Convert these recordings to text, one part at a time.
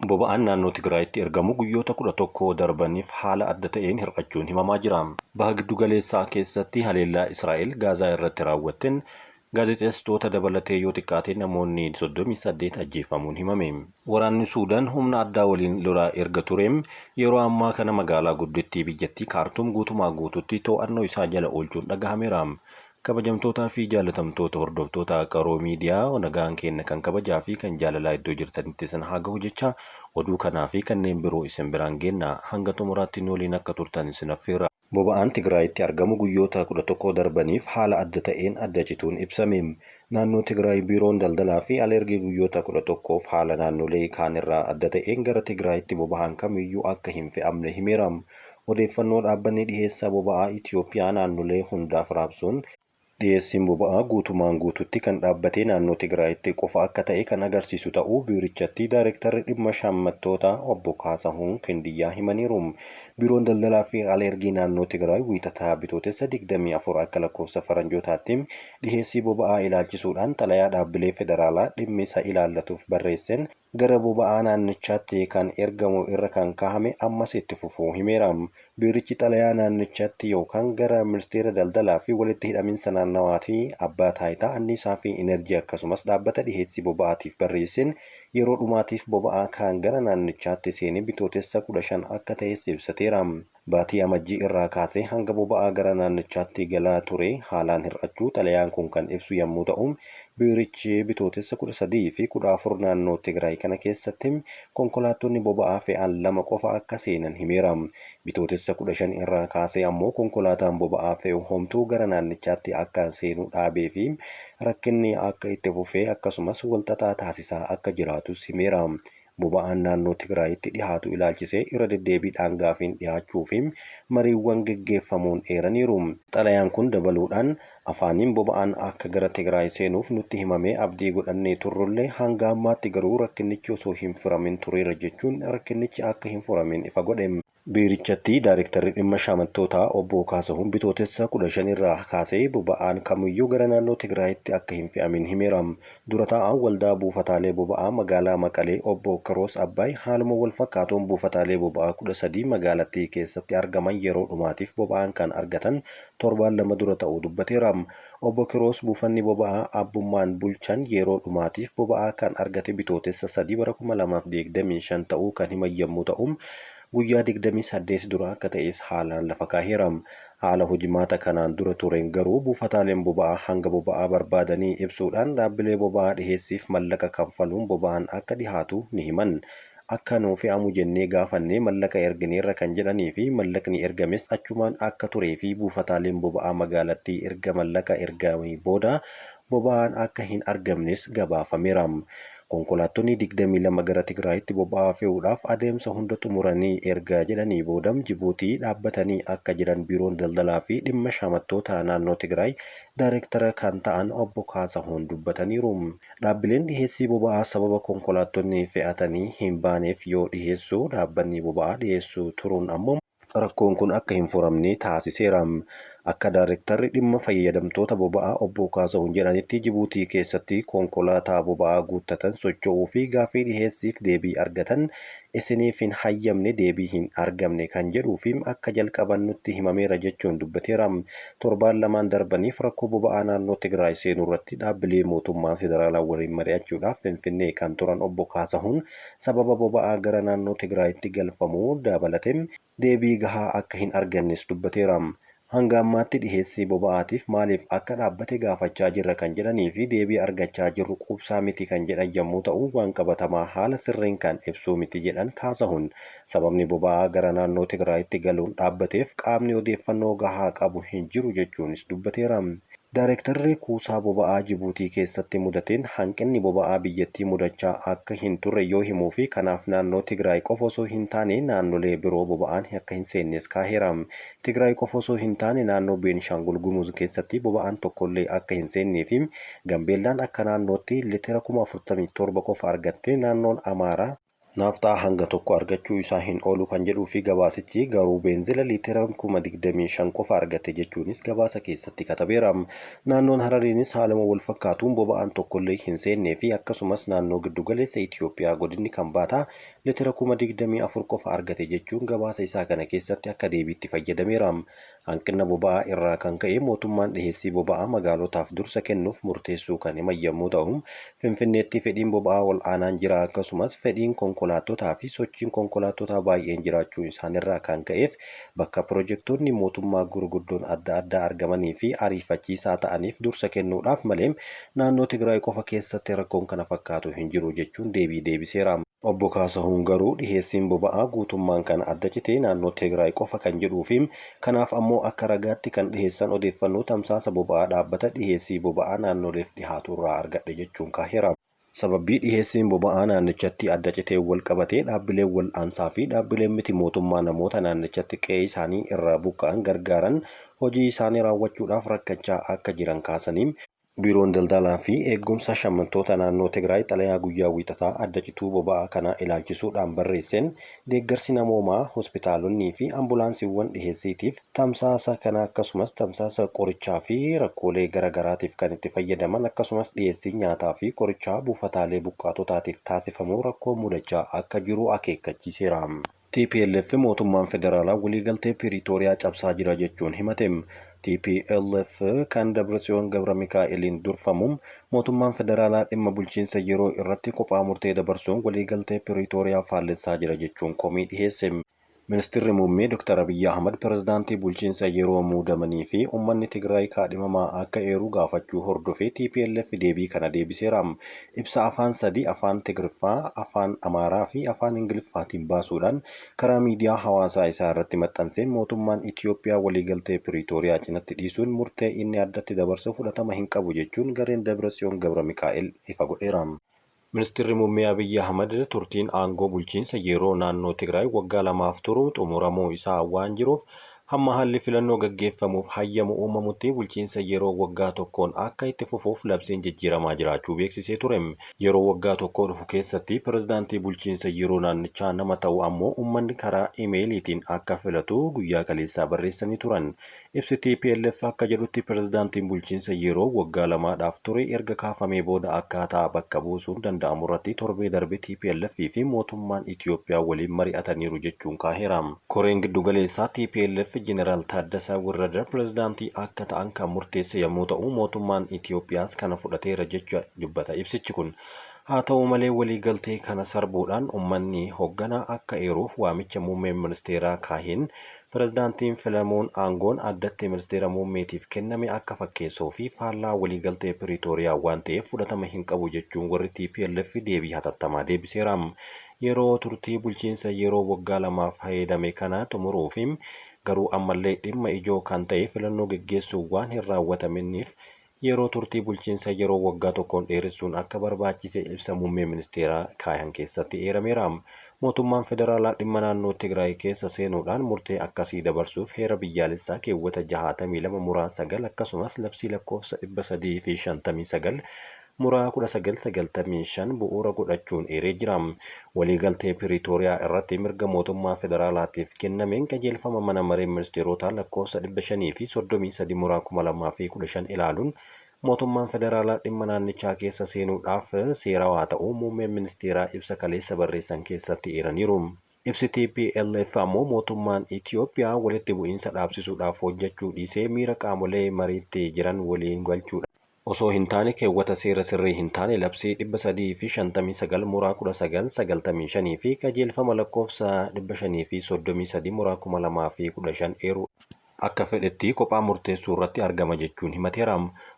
Boba'aan naannoo Tigraayitti ergamu guyyoota 11 darbaniif haala adda ta'een hir'achuun himamaa jira. Baha Giddugaleessaa keessatti haleellaa Israa'el Gaazaa irratti raawwatteen gaazexeessitoota dabalatee yoo xiqqaate namoonni 38 ajjeefamuun himame. Waraanni Suudaan humna addaa waliin lolaa erga tureem yeroo ammaa kana magaalaa guddittii biyyattii Kaartuum guutumaa guututti to'annoo isaa jala oolchuun dhagahameera. Kabajamtootaa fi jaalatamtoota hordoftoota Qaroo Miidiyaa, nagaan keenna kan kabajaa fi kan jaalalaa iddoo jirtanitti isin haa gahu jecha, oduu kanaa fi kanneen biroo isin biraan geenna. Hanga xumuraatti nu waliin akka turtan isin affeerra. Boba'aan Tigraayitti argamu guyyoota 11 darbaniif haala adda ta'een adda cituun ibsame. Naannoo Tigraay Biiroon Daldalaa fi Al-ergii guyyoota 11f haala naannolee kaanirraa adda ta'een gara Tigraayitti boba'aan kamiyyuu akka hin fe'amne himeera. Odeeffannoo dhaabbanni dhiheessa boba'aa Itoophiyaa naannolee hundaaf raabsuun, dhiyeessiin boba'aa guutumaan guututti kan dhaabbate naannoo Tigraayitti qofa akka ta'e kan agarsiisu ta'uu biirichatti Daarektarri dhimma shaammattootaa obbo Kaasahuun Kindiyyaa himaniiru. Biiroon Daldalaa fi Al-ergii naannoo Tigraay Wiixata Bitootessa 24 akka lakkoofsa Faranjootaatti dhiheessii boba'aa ilaalchisuudhaan xalayaa dhaabbilee federaalaa dhimmi isa ilaallatuuf barreesseen, gara boba'aa naannichaatti kan ergamu irra kan kaahame ammas itti fufuu himeera. Biirichi xalayaa naannichatti yookaan gara Ministeera Daldalaa fi Walitti Hidhaminsa Naannawaatii, Abbaa Taayitaa Anniisaa fi Inerjii akkasumas dhaabbata dhiheessii boba'aatiif barreesseen yeroo dhumaatiif boba'aa kaan gara naannichaatti seene Bitootessa 15 akka ta'es ibsateera. Baatii Amajjii irraa kaasee hanga boba'aa gara naannichaatti galaa ture haalaan hir'achuu xalayaan kun kan ibsu yammuu ta'u, biirichi Bitootessa 13 fi 14 naannoo Tigraay kana keessatti konkolaattonni boba'aa fe'an lama qofa akka seenan himeera. Bitootessa 15 irraa kaasee ammoo konkolaataan boba'aa fe'u homtuu gara naannichaatti akka seenuu dhaabee fi rakkinni akka itti fufee akkasumas walxaxaa taasisaa akka jiraatus himeera. Boba'aan naannoo Tigraayitti dhihaatu ilaalchisee irra deddeebiidhaan gaafiin dhihaachuu fi mariiwwan geggeeffamuun eeraniiru. Xalayaan kun dabaluudhaan, afaaniin boba'aan akka gara Tigraay seenuuf nutti himamee abdii godhannee turrullee hanga ammaatti garuu rakkinnichi osoo hin furamin tureera jechuun rakkinnichi akka hin furamin ifa godhe. Biirichatti Daarektarri Dhimma Shaamattootaa Obbo Kaasahuun Bitootessa 15 irraa kaasee boba'aan kamiyyuu gara naannoo Tigraayitti akka hin fe'amin himeera. Dura taa'aan Waldaa Buufataalee Boba'aa Magaalaa Maqalee Obbo Kiroos Abbaay haaluma walfakkaatuun buufataalee boba'aa 13 magaalattii keessatti argaman yeroo dhumaatiif boba'aan kan argatan torbaan lama dura ta'uu dubbateera. Obbo Kiroos buufanni boba'aa abbummaan bulchan yeroo dhumaatiif boba'aa kan argate Bitootessa 3 bara 2025 ta'uu kan himan yammuu ta'u, guyyaa 28 dura akka ta'es haalaan lafa kaaheera. Haala hojimaata kanaan dura tureen garuu buufataaleen boba'aa hanga boba'aa barbaadanii ibsuudhaan dhaabbilee boba'aa dhiheessiif mallaqa kanfaluun boba'aan akka dhihaatu ni himan. Akka nuu fe'amu jennee gaafannee mallaqa ergineerra kan jedhanii fi mallaqni ergames achumaan akka turee fi buufataaleen boba'aa magaalattii erga mallaqa ergamee booda boba'aan akka hin argamnes gabaafameera. Konkolaattonni 22 gara Tigraayitti boba'aa fe'uudhaaf adeemsa hunda xumuranii erga jedhanii booda Jibuutii dhaabbatanii akka jiran Biiroon Daldalaa fi Dhimma Shamattoota Naannoo Tigraay Daarektara kan ta'an Obbo Kaasahuun dubbataniiru. Dhaabbileen dhiheessii boba'aa sababa konkolaattonni fe'atanii hin baaneef yoo dhiheessuu dhaabbanni boba'aa dhiheessu turuun ammoo rakkoon kun akka hin furamne taasiseera. Akka Daarektarri Dhimma Fayyadamtoota Boba'aa Obbo Kaasahun jedhanitti Jibuutii keessatti konkolaataa boba'aa guuttatan socho'uu fi gaaffii dhiheessiif deebii argatan isiniif hin hayyamne deebii hin argamne kan jedhuu fi akka jalqaban nutti himameera jechuun dubbateera. Torbaan lamaan darbaniif rakkoo boba'aa naannoo Tigraay seenuurratti dhaabbilee mootummaa federaalaa waliin mari'achuudhaaf Finfinnee kan turan Obbo Kaasahun sababa boba'aa gara naannoo Tigraayitti galfamuu dabalate deebii gahaa akka hin argannes dubbateera. Hanga ammaatti dhiheessii boba'aatiif maaliif akka dhaabbate gaafachaa jirra kan jedhanii fi deebii argachaa jirru quubsaa miti kan jedhan yammuu ta'u waan qabatamaa haala sirriin kan ibsuu miti jedhan Kaasahun. Sababni boba'aa gara naannoo Tigraayitti galuun dhaabbateef qaamni odeeffannoo gahaa qabu hin jiru jechuunis dubbateera. Daarektarri kuusaa boba'aa Jibuutii keessatti mudateen hanqinni boba'aa biyyattii mudachaa akka hin turre yoo himuu fi kanaaf naannoo Tigraay qofa osoo hin taane naannolee biroo boba'aan akka hin seennes kaaheera. Tigraay qofa osoo hin taane naannoo Beenishaangul Gumuz keessatti boba'aan tokkollee akka hin seennee fi Gambeellaan akka naannootti litira 47,000 qofa argatte naannoon Amaaraa Naafxaa hanga tokko argachuu isaa hin oolu kan jedhuu fi gabaasichi garuu beenzila liitira 25,000 qofa argate jechuunis gabaasa keessatti katabeera. Naannoon Harariinis haaluma wal fakkaatuun boba'aan tokkollee hin seennee fi akkasumas naannoo giddugaleessa Itiyoophiyaa godinni Kambaataa liitira 24,000 qofa argate jechuun gabaasa isaa kana keessatti akka deebiitti fayyadameera. Hanqina boba'aa irraa kan ka'e mootummaan dhiheessii boba'aa magaalotaaf dursa kennuuf murteessuu kan himan yommuu ta'u, Finfinneetti fedhiin boba'aa ol aanaan jira, akkasumas fedhiin konkolaattotaa fi sochiin konkolaattotaa baay'een jiraachuu isaanirraa kan ka'eef bakka pirojektoonni mootummaa gurguddoon adda addaa argamanii fi ariifachiisaa ta'aniif dursa kennuudhaaf malee naannoo Tigraay qofa keessatti rakkoon kana fakkaatu hin jiru jechuun deebii deebiseera. Obbo Kaasahuun garuu dhiheessiin boba'aa guutummaan kan adda cite naannoo Tigraay qofa kan jedhuu fi kanaaf ammoo akka ragaatti kan dhiheessan odeeffannoo tamsaasa boba'aa dhaabbata dhiheessii boba'aa naannoleef dhihaatu irraa argadhe jechuun kaaheera. Sababbii dhiheessiin boba'aa naannichatti adda citeen walqabatee dhaabbileen wal'aansaa fi dhaabbileen miti mootummaa namoota naannichatti qe'ee isaanii irraa buqqa'an gargaaran hojii isaanii raawwachuudhaaf rakkachaa akka jiran kaasanii, Biiroon Daldalaa fi Eeggumsa Shammattoota Naannoo Tigraay xalayaa guyyaa Wiixataa adda cituu boba'aa kanaa ilaalchisuudhaan barreesseen, deeggarsi namoomaa, hospitaalonnii fi ambulaansiiwwan dhiheessiitiif, tamsaasa kana akkasumas tamsaasa qorichaa fi rakkoolee gara garaatiif kan itti fayyadaman akkasumas dhiyeessiin nyaataa fi qorichaa buufataalee buqqaatotaatiif taasifamu rakkoo mudachaa akka jiru akeekkachiiseera. Tplf mootummaan federaalaa waliigaltee Piriitooriyaa cabsaa jira jechuun himate. Tplf kan Dabratsiyoon Gabramikaa'eliin durfamu mootummaan federaalaa dhimma bulchiinsa yeroo irratti kophaa murtee dabarsuun waliigaltee Piriitooriyaa faallessaa jira jechuun komii dhiheesse. Ministirri Muummee Dr. Abiyyi Ahmad pirezidaantii bulchiinsa yeroo muudamanii fi uummanni Tigraay kaadhimamaa akka eeru gaafachuu hordofee tplf deebii kana deebiseera. Ibsa afaan sadii Afaan Tigriffaa, Afaan Amaaraa fi Afaan Ingiliffaatiin baasuudhaan karaa miidiyaa hawaasaa isaa irratti maxxanseen mootummaan Itiyoophiyaa waliigaltee Piriitooriyaa cinatti dhiisuun murtee inni addatti dabarsu fudhatama hin qabu jechuun gareen Dabratsiyoon Gabramikaa'el ifa godheera. Ministirri Muummee Abiyyi Ahmad turtiin aangoo bulchiinsa yeroo naannoo Tigraay waggaa lamaaf turu xumuramuu isaa waan jiruuf hamma haalli filannoo gaggeeffamuuf hayyamu uumamutti bulchiinsa yeroo waggaa tokkoon akka itti fufuuf labsiin jijjiiramaa jiraachuu beeksisee ture. Yeroo waggaa tokkoo dhufu keessatti pirezidaantii bulchiinsa yeroo naannichaa nama ta'u ammoo uummanni karaa imeeliitiin akka filatu guyyaa kaleessaa barreessanii turan. Ibsi tplf akka jedhutti pirezidaantiin bulchiinsa yeroo waggaa lamaadhaaf ture erga kaafamee booda akkaataa bakka buusuun danda'amurratti torbee darbe tplf fi mootummaan Itiyoophiyaa waliin mari'ataniiru jechuun kaaheera. Koreen giddugaleessaa tplf Jeneraal Taaddasaa Warrada pirezidaantii akka ta'an kan murteesse yommuu ta'u, mootummaan Itiyoophiyaas kana fudhateera jecha dubbata ibsichi kun. Haa ta'u malee waliigaltee kana sarbuudhaan uummanni hogganaa akka eeruuf waamicha muummeen ministeeraa kaaheen pirezidaantiin filamuun aangoon addatti ministeera muummeetiif kenname akka fakkeessoo fi faallaa waliigaltee Piriitooriyaa waan ta'eef fudhatama hin qabu jechuun warri tplf deebii hatattamaa deebiseera. Yeroo turtii bulchiinsa yeroo waggaa lamaaf fayyadame kana xumuruuf garuu ammallee dhimma ijoo kan ta'e filannoo geggeessuu waan hin raawwataminiif yeroo turtii bulchiinsa yeroo waggaa tokkoon dheeressuun akka barbaachise ibsa muummee ministeeraa kaayan keessatti eerameera. Mootummaan federaalaa dhimma naannoo Tigraay keessa seenuudhaan murtee akkasii dabarsuuf heera biyyaalessaa keewwata 62 muraa 9 akkasumas labsii lakkoofsa 359 muraa 1995 bu'uura godhachuun eeree jira. Waliigaltee Piriitooriyaa irratti mirga mootummaa federaalaatiif kennameen qajeelfama mana maree ministeerotaa lakkoofsa 533 muraa 2015 ilaaluun mootummaan federaalaa dhimma naannichaa keessa seenuudhaaf seerawaa ta'uu muummeen ministeeraa ibsa kaleessa barreessan keessatti eeraniiru. Ibsi tplf ammoo mootummaan Itiyoophiyaa walitti bu'iinsa dhaabsisuudhaaf hojjechuu dhiisee miira qaamolee mariitti jiran waliin galchuudha osoo hin taane keewwata seera sirrii hin taane labsii 359 muraa 1995 fi qajeelfama lakkoofsa 533 muraa 2015 eeruu akka fedhetti kophaa murteessuu irratti argama jechuun himateera.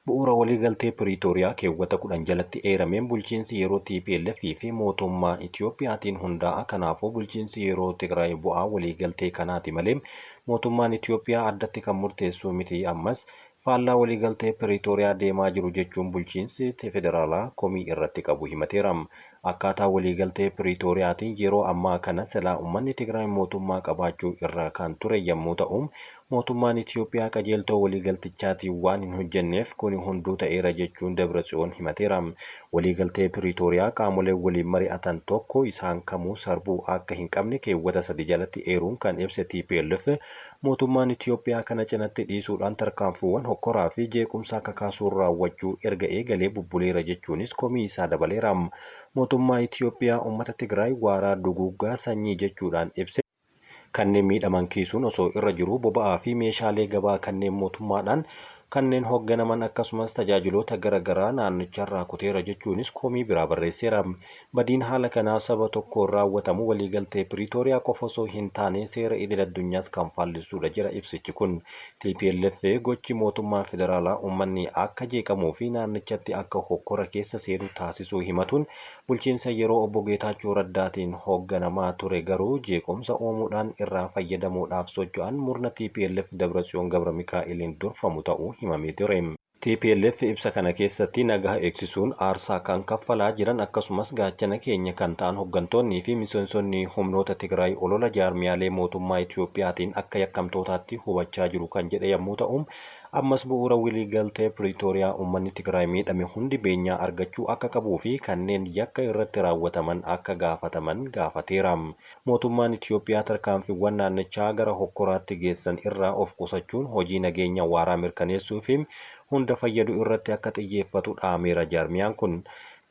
Bu'uura waliigaltee Piriitooriyaa keewwata 10 jalatti eerameen bulchiinsi yeroo tplf fi mootummaa Itiyoophiyaatiin hundaa'a. Kanaafuu bulchiinsi yeroo Tigraay bu'aa waliigaltee kanaati malee mootummaan Itiyoophiyaa addatti kan murteessuu miti, ammas faallaa waliigaltee Piriitooriyaa deemaa jiru jechuun bulchiinsi federaalaa komii irratti qabu himateera. Akkaataa waliigaltee Piriitooriyaatiin yeroo ammaa kana silaa uummanni Tigraay mootummaa qabaachuu irra kan ture yommuu ta'u, mootummaan Itiyoophiyaa qajeeltoo waliigaltichaatiin waan hin hojjenneef kuni hunduu ta'eera jechuun Dabratsiyoon himateera. Waliigaltee Piriitooriyaa qaamoleen waliin mari'atan tokko isaan kamuu sarbuu akka hin qabne keewwata 3 jalatti eeruun kan ibse tplf, mootummaan Itiyoophiyaa kana cinatti dhiisuudhaan tarkaanfiiwwan hokkoraa fi jeequmsaa kakaasuun raawwachuu erga eegalee bubbuleera jechuunis komii isaa dabaleera. Mootummaa Itiyoophiyaa uummata Tigraay waaraa duguuggaa sanyii jechuudhaan ibse. Kanneen miidhaman kiisuun osoo irra jiruu boba'aa fi meeshaalee gabaa kanneen mootummaadhaan kanneen hoogganaman akkasumas tajaajiloota gara garaa naannicharraa kuteera jechuunis komii biraa barreesseera. Badiin haala kanaa saba tokkoon raawwatamu waliigaltee Piriitooriyaa qofa osoo hin taane seera idil-addunyaas kan faallessuudha jedha ibsichi kun. Tplf gochi mootummaa federaalaa uummanni akka jeeqamuu fi naannichatti akka hokkora keessa seenu taasisuu himatuun bulchiinsa yeroo Obbo Geetaachoo Raddaatiin hoogganamaa ture garuu jeequmsa uumuudhaan irraa fayyadamuudhaaf socho'an murna tplf Dabratsiyoon Gabramikaa'eliin durfamu ta'uu himamee ture. Tplf ibsa kana keessatti nagaa eegsisuun aarsaa kan kaffalaa jiran akkasumas gaachana keenya kan ta'an hoggantoonnii fi miseensonni humnoota Tigraay olola jaarmiyaalee mootummaa Itiyoophiyaatiin akka yakkamtootaatti hubachaa jiru kan jedhe yammuu ta'u, ammas bu'uura wliigaltee Piriitooriyaa uummanni Tigraay miidhame hundi beenyaa argachuu akka qabuu fi kanneen yakka irratti raawwataman akka gaafataman gaafateera. Mootummaan Itiyoophiyaa tarkaanfiiwwan naannichaa gara hokkoraatti geessan irraa of qusachuun hojii nageenya waaraa mirkaneessuu fi hunda fayyadu irratti akka xiyyeeffatu dhaameera jaarmiyaan kun.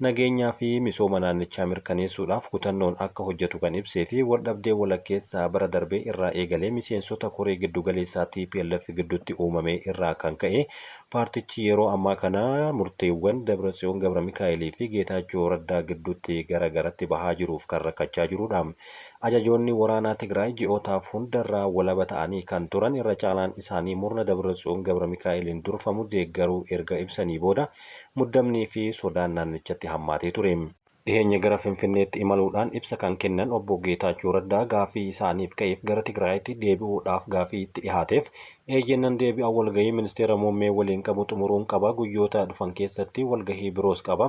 Nageenyaa fi misooma naannichaa mirkaneessuudhaaf kutannoon akka hojjetu kan ibsee fi waldhabdee walakkeessa bara darbee irraa eegalee miseensota koree giddugaleessaa tplf gidduutti uumame irraa kan ka'e paartichi yeroo ammaa kana murteewwan Dabratsiyoon Gabramikaa'elii fi Geetaachoo Raddaa gidduutti gara garatti bahaa jiruuf kan rakkachaa jiruudha. Ajajoonni waraanaa Tigraay ji'ootaaf hundarraa walaba ta'anii kan turan irra caalaan isaanii murna Dabratsiyoon Gabramikaa'eliin durfamu deeggaruu erga ibsanii booda muddamnii fi sodaan naannichatti hammaatee ture. Dhiheenya gara Finfinneetti imaluudhaan ibsa kan kennan Obbo Geetaachoo Raddaa gaaffii isaaniif ka'eef gara Tigraayitti deebi'uudhaaf gaaffii itti dhihaateef eeyyeen nan deebi'a walgahii ministeera muummee waliin qabu xumuruun qaba guyyoota dhufan keessatti walgahii biroos qaba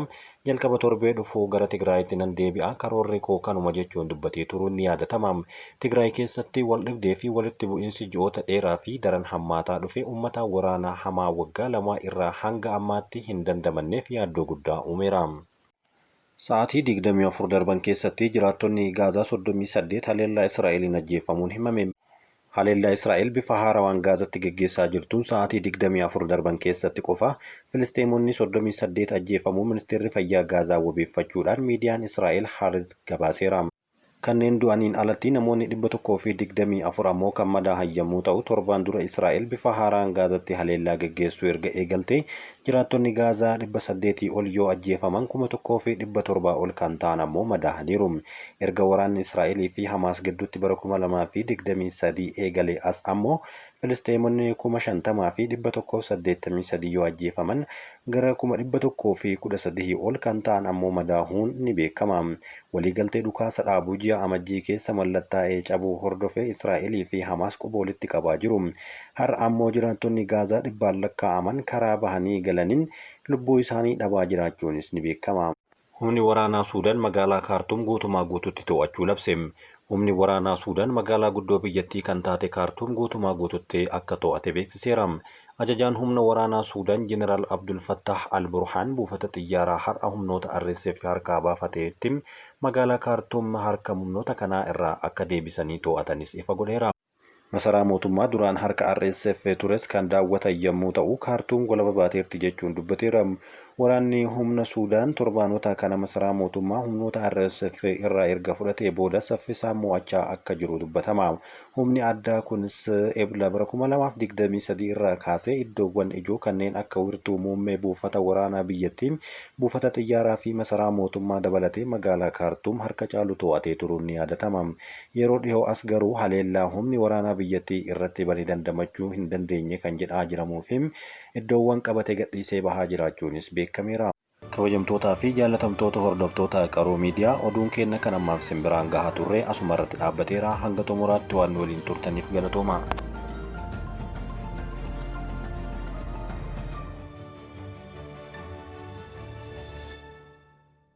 jalqaba torbee dhufuu gara Tigraayitti nan deebi'a karoorri koo kanuma jechuun dubbatee turuun ni yaadatama. Tigraay keessatti waldhibdee fi walitti bu'insi ji'oota dheeraa fi daran hammaataa dhufe ummata waraana hamaa waggaa lamaa irraa hanga ammaatti hin dandamanneef yaaddoo guddaa uumeera. Sa'aatii 24 darban keessatti jiraattonni Gaazaa 38 haleellaa Israa'eliin ajjeefamuun himame. Haleellaa Israa'el bifa haarawaan Gaazatti geggeessaa jirtuun sa'aatii 24 darban keessatti qofa Filisxeemonni 38 ajjeefamuu Ministeerri Fayyaa Gaazaa wabeeffachuudhaan miidiyaan Israa'el Haaretz gabaaseera. Kanneen du'aniin alatti namoonni 124 ammoo kan madaahan yammuu ta'u, torbaan dura Israa'el bifa haaraan Gaazatti haleellaa geggeessuu erga eegaltee jiraattonni Gaazaa 800 ol yoo ajjeefaman 1,700 ol kan ta'an ammoo madaahaniiru. Erga waraanni Israa'elii fi Hamaas gidduutti bara 2023 eegalee as ammoo Filisxeemonni 50,183 yoo ajjeefaman gara 113,000 ol kan ta'an ammoo madaahuun ni beekama. Waliigaltee dhukaasa dhaabuu ji'a Amajjii keessa mallattaa'e cabuu hordofee Israa'elii fi Hamaas quba walitti qabaa jiru. Har'a ammoo jiraattonni Gaazaa dhibbaan lakkaa'aman karaa bahanii galaniin lubbuu isaanii dhabaa jiraachuunis ni beekama. Humni waraanaa Suudan magaalaa Kaartuum guutumaa guututti to'achuu labse. Humni waraanaa Suudan magaalaa guddoo biyyattii kan taate Kaartuum guutumaa guututti akka to'ate beeksiseera. Ajajaan humna waraanaa Suudan Jeneraal Abdul Fattaah Al-Burhaan buufata xiyyaaraa har'a humnoota RSF harkaa baafateetti magaalaa Kaartuum harka humnoota kanaa irraa akka deebisanii to'atanis ifa godheera. Masaraa mootummaa duraan harka RSF tures kan daawwatan yammuu ta'u, Kaartuum walaba baateerti jechuun dubbateera. Waraanni humna Suudaan torbaanota kana masaraa mootummaa humnoota RSF irraa erga fudhatee booda saffisaan mo'achaa akka jiru dubbatama. Humni addaa kunis Ebla bara 2023 irraa kaasee iddoowwan ijoo kanneen akka wirtuu muummee buufata waraanaa biyyattii, buufata xiyyaaraa fi masaraa mootummaa dabalatee magaalaa Kaartuum harka caalu to'atee turuun ni yaadatama. Yeroo dhihoo as garuu haleellaa humni waraanaa biyyattii irratti bane dandamachuu hin dandeenye kan jedhaa jiramuu fi iddoowwan qabate gadhiisee bahaa jiraachuunis beekameera. Kabajamtootaa fi jaallatamtoota hordoftoota Qaroo Miidiyaa oduun keenna kan ammaaf isin biraan gahaa turre asuma irratti dhaabbateera. Hanga xumuraatti waan nu waliin turtaniif galatoomaa.